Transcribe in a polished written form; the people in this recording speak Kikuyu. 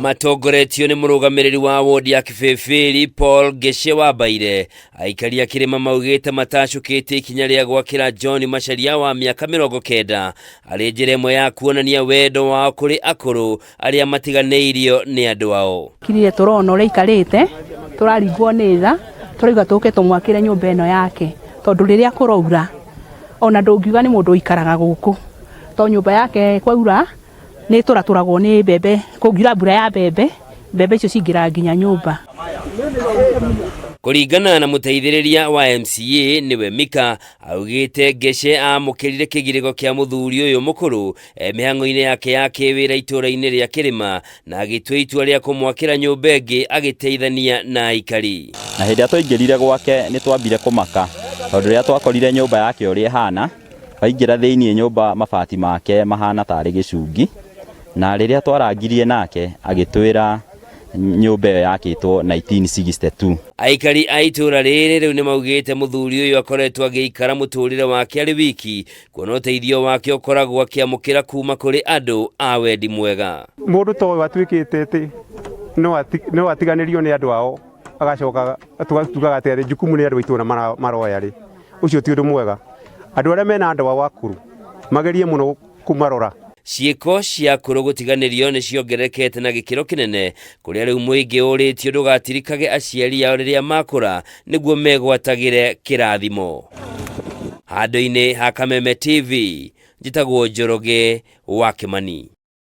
Matongoretio nĩ mũrũgamĩrĩri wa wodi ya Kibĩbĩri Paul Ngĩce wa Mbaire, aikari a Kĩrĩma maugĩte matacũkĩte ikinya rĩa gwakĩra John Macharia wa mĩaka 90 arĩ njĩra ĩmwe ya kuonania wendo wao kũrĩ akũrũ arĩa matiganĩirio nĩ andũ ao. Kirire tũrona ũrĩa aikarĩte, tũraringwo nĩ tha, tũrauga tũke tũmwakĩre nyũmba ĩno yake, tondũ rĩrĩa kũraura ona ndũngiuga nĩ mũndũ ũikaraga gũkũ, tondũ nyũmba yake kwaura nĩ ĩtũratũragwo nĩ mbembe, kũngiura mbura ya mbembe, mbembe icio cingĩraga nginya nyũmba. Kũringana na mũteithĩrĩria wa MCA nĩwe Mika, augĩte Ngece amũkĩrire kĩgirĩko kĩa mũthuri ũyũ mũkũrũ e mĩhang'o-inĩ yake ya kĩwĩra itũũra-inĩ rĩa Kĩrĩma na agĩtua itua rĩa kũmwakĩra nyũmba ĩngĩ agĩteithania na aikari. Na hĩndĩ ĩrĩa twaingĩrire gwake nĩ twambire kũmaka tondũ rĩrĩa twakorire nyũmba yake ũrĩa ĩhana, waingĩra thĩinĩ nyũmba mabati make mahana tarĩ gĩcungi, na rĩrĩa twarangirie nake agĩtwĩra nyũmba ĩyo yakĩtwo 1962. Aikari a itũũra rĩrĩ rĩu nĩ maugĩte mũthuri ũyũ akoretwo agĩikara mũtũrĩre wake arĩ wiki, kuona ũteithio wake ũkoragwo akĩamũkĩra kuma kũrĩ andũ a wendi mwega. Mũndũ ta ũyũ atuĩkĩte atĩ no atiganĩrio nĩ andũ ao, agacoka tugaga atĩ jukumu nĩ andũ a itũũra maroya rĩ, ũcio ti ũndũ mwega. Andũ arĩa mena andũ ao akũrũ magerie mũno kũmarora. Ciĩko cia akũrũ gũtiganĩrio nĩ ciongererekete na gĩkĩro kĩnene, kũrĩa rĩu mũingĩ ũrĩtio ndũgatirikage aciari ao rĩrĩa makũra nĩguo megwatagĩre kĩrathimo. Handũ-inĩ ha Kameme TV, njĩtagwo Njoroge wa Kĩmani.